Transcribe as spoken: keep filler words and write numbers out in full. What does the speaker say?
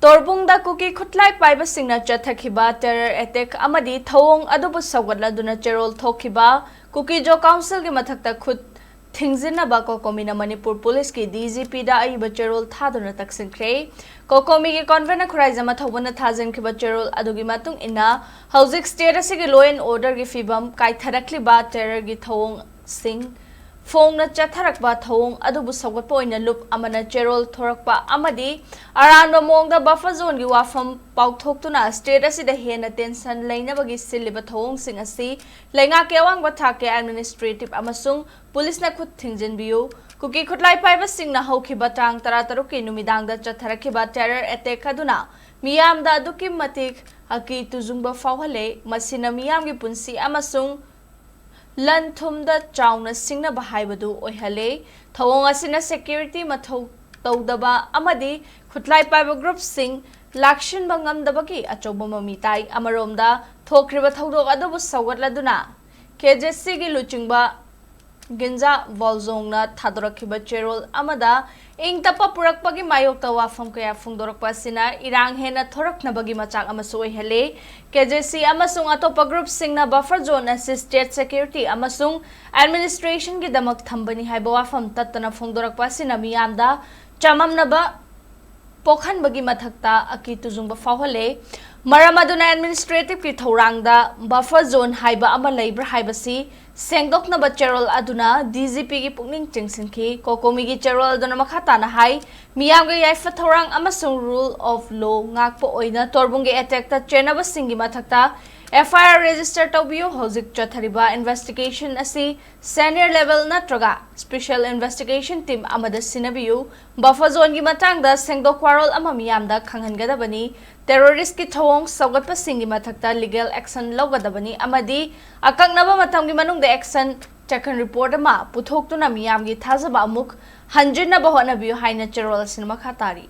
ꯇꯣꯔꯕꯨꯡꯗ ꯀꯨꯀꯤ ꯈꯨꯠꯂꯥꯏ ꯄꯥꯏꯕꯁꯤꯡꯅ ꯆꯠꯊꯈꯤꯕ terror attack ꯑꯃꯗꯤ ꯊꯧꯑꯣꯡ ꯑꯗꯨꯕꯨ ꯁꯧꯒꯠꯂꯗꯨꯅ ꯆꯦꯔꯣꯜ ꯊꯣꯛꯈꯤꯕ ꯀꯨꯀꯤ ꯖꯣ ꯀꯥꯎꯟꯁꯤꯜꯒꯤ ꯃꯊꯛꯇ ꯈꯨꯠ ꯊꯤꯡꯖꯤꯟꯅꯕ ꯀꯣꯀꯣꯃꯤꯅ ꯃꯅꯤꯄꯨꯔ ꯄꯨꯂꯤꯁꯀꯤ DGPꯗ ꯑꯏꯕ ꯆꯦꯔꯣꯜ ꯊꯥꯗꯨꯅ ꯇꯛꯁꯤꯟꯈ꯭ꯔꯦ꯫ ꯀꯣꯀꯣꯃꯤꯒꯤ convener ꯈꯨꯔꯥꯏꯖꯝ ꯊꯧꯕꯅ ꯊꯥꯖꯤꯟꯈꯤꯕ ꯆꯦꯔꯣꯜ ꯑꯗꯨꯒꯤ ꯃꯇꯨꯡ ꯏꯟꯅ, ꯍꯧꯖꯤꯛ state ꯑꯁꯤꯒꯤ law and orderꯒꯤ ꯐꯤꯕꯝ ꯀꯥꯏꯊꯔꯛꯂꯤꯕ terrorꯒꯤ ꯊꯧꯑꯣꯡꯁꯤꯡ ꯐꯣꯡꯅ ꯆꯠꯊꯔꯛꯄ ꯊꯧꯑꯣꯡ ꯑꯗꯨꯕꯨ ꯁꯧꯒꯠꯄ ꯑꯣꯏꯅ ꯂꯨꯞ ꯑꯃꯅ ꯆꯦꯔꯣꯜ ꯊꯣꯔꯛꯄ ꯑꯃꯗꯤ ꯑꯔꯥꯟꯕ ꯃꯑꯣꯡꯗ buffer zoneꯒꯤ ꯋꯥꯐꯝ ꯄꯥꯎꯊꯣꯛꯇꯨꯅ state ꯑꯁꯤꯗ ꯍꯦꯟꯅ tension ꯂꯩꯅꯕꯒꯤ ꯁꯤꯜꯂꯤꯕ ꯊꯧꯑꯣꯡꯁꯤꯡ ꯑꯁꯤ ꯂꯩꯉꯥꯛꯀꯤ ꯑꯋꯥꯡꯕ ꯊꯥꯛꯀꯤ administrative ꯑꯃꯁꯨꯡ ꯄꯨꯂꯤꯁꯅ ꯈꯨꯠ ꯊꯤꯡꯖꯤꯟꯕꯤꯌꯨ꯫ ꯀꯨꯀꯤ ꯈꯨꯠꯂꯥꯏ ꯄꯥꯏꯕꯁꯤꯡꯅ ꯍꯧꯈꯤꯕ ꯇꯥꯡ ꯇꯔꯥꯇꯔꯨꯛꯀꯤ ꯅꯨꯃꯤꯗꯥꯡꯗ ꯆꯠꯊꯔꯛꯈꯤꯕ terror attack ꯑꯗꯨꯅ ꯃꯤꯌꯥꯝꯗ ꯑꯗꯨꯛꯀꯤ ꯃꯇꯤꯛ ꯑꯀꯤ ꯇꯨꯖꯨꯡꯕ ꯐꯥꯎꯍꯜꯂꯦ꯫ ꯃꯁꯤꯅ ꯃꯤꯌꯥꯝꯒꯤ ꯄꯨꯟꯁꯤ ꯑꯃꯁꯨꯡ ꯂꯟ ꯊꯨꯝꯗ ꯆꯥꯎꯅ ꯁꯤꯡꯅꯕ ꯍꯥꯏꯕꯗꯨ ꯑꯣꯏꯍꯜꯂꯦ꯫ ꯊꯧꯑꯣꯡ ꯑꯁꯤꯅ security ꯃꯊꯧ ꯇꯧꯗꯕ ꯑꯃꯗꯤ ꯈꯨꯠꯂꯥꯏ ꯄꯥꯏꯕ groupꯁꯤꯡ ꯂꯥꯛꯁꯤꯟꯕ ꯉꯝꯗꯕꯒꯤ ꯑꯆꯧꯕ ꯃꯃꯤ ꯇꯥꯏ꯫ ꯑꯃꯔꯣꯝꯗ, ꯊꯣꯛꯈ꯭ꯔꯤꯕ ꯊꯧꯗꯣꯛ ꯑꯗꯨꯕꯨ ꯁꯧꯒꯠꯂꯗꯨꯅ KJCꯒꯤ ꯂꯨꯆꯤꯡꯕ ꯒꯤꯟꯖꯥ ꯕꯣꯜꯖꯣꯡꯅ ꯊꯥꯗꯣꯔꯛꯈꯤꯕ ꯆꯦꯔꯣꯜ ꯑꯃꯗ ꯏꯪ ꯇꯞꯄ ꯄꯨꯔꯛꯄꯒꯤ ꯃꯥꯌꯣꯛꯇ ꯋꯥꯐꯝ ꯀꯌꯥ ꯐꯣꯡꯗꯣꯔꯛꯄ ꯑꯁꯤꯅ ꯏꯔꯥꯡ ꯍꯦꯟꯅ ꯊꯣꯔꯛꯅꯕꯒꯤ ꯃꯆꯥꯛ ꯑꯃꯁꯨ ꯑꯣꯏꯍꯜꯂꯤ꯫ KJC ꯑꯃꯁꯨꯡ ꯑꯇꯣꯞꯄ groupꯁꯤꯡꯅ buffer zone ꯑꯁꯤ state security ꯑꯃꯁꯨꯡ administrationꯒꯤꯗꯃꯛ ꯊꯝꯕꯅꯤ ꯍꯥꯏꯕ ꯋꯥꯐꯝ ꯇꯠꯇꯅ ꯐꯣꯡꯗꯣꯔꯛꯄ ꯑꯁꯤꯅ ꯃꯤꯌꯥꯝꯗ ꯆꯃꯝꯅꯕ ꯄꯣꯛꯍꯟꯕꯒꯤ ꯃꯊꯛꯇ ꯑꯀꯤ ꯇꯨꯖꯨꯡꯕ ꯐꯥꯎꯍꯜꯂꯦ꯫ ꯃꯔꯝ ꯑꯗꯨꯅ administrativeꯀꯤ ꯊꯧꯔꯥꯡꯗ buffer zone ꯍꯥꯏꯕ ꯑꯃ ꯂꯩꯕ꯭ꯔꯥ ꯍꯥꯏꯕꯁꯤ ꯁꯦꯡꯗꯣꯛꯅꯕ ꯆꯦꯔꯣꯜ ꯑꯗꯨꯅ DGPꯒꯤ ꯄꯨꯛꯅꯤꯡ ꯆꯤꯡꯁꯤꯟꯈꯤ꯫ ꯀꯣꯀꯣꯃꯤꯒꯤ ꯆꯦꯔꯣꯜ ꯑꯗꯨꯅ ꯃꯈꯥ ꯇꯥꯅ ꯍꯥꯏ, ꯃꯤꯌꯥꯝꯒꯤ ꯌꯥꯏꯐ ꯊꯧꯔꯥꯡ ꯑꯃꯁꯨꯡ rule of law ꯉꯥꯛꯄ ꯑꯣꯏꯅ ꯇꯣꯔꯕꯨꯡꯒꯤ attackꯇ ꯆꯦꯟꯅꯕꯁꯤꯡꯒꯤ ꯃꯊꯛꯇ FIR register ꯇꯧꯕꯤꯌꯨ꯫ ꯍꯧꯖꯤꯛ ꯆꯠꯊꯔꯤꯕ investigation ꯑꯁꯤ senior level ꯅꯠꯇ꯭ꯔꯒ special investigation team ꯑꯃꯗ ꯁꯤꯟꯅꯕꯤꯌꯨ꯫ Buffer zoneꯒꯤ ꯃꯇꯥꯡꯗ ꯁꯦꯡꯗꯣꯛ ꯋꯥꯔꯣꯜ ꯑꯃ ꯃꯤꯌꯥꯝꯗ ꯈꯪꯍꯟꯒꯗꯕꯅꯤ꯫ Terroristꯀꯤ ꯊꯧꯑꯣꯡ ꯁꯧꯒꯠꯄꯁꯤꯡꯒꯤ ꯃꯊꯛꯇ legal action ꯂꯧꯒꯗꯕꯅꯤ ꯑꯃꯗꯤ ꯑꯀꯛꯅꯕ ꯃꯇꯝꯒꯤ ꯃꯅꯨꯡꯗ action taken report ꯑꯃ ꯄꯨꯊꯣꯛꯇꯨꯅ ꯃꯤꯌꯥꯝꯒꯤ ꯊꯥꯖꯕ ꯑꯃꯨꯛ ꯍꯟꯖꯤꯟꯅꯕ ꯍꯣꯠꯅꯕꯤꯌꯨ ꯍꯥꯏꯅ ꯆꯦꯔꯣꯜ ꯑꯁꯤꯅ ꯃꯈꯥ ꯇꯥꯔꯤ꯫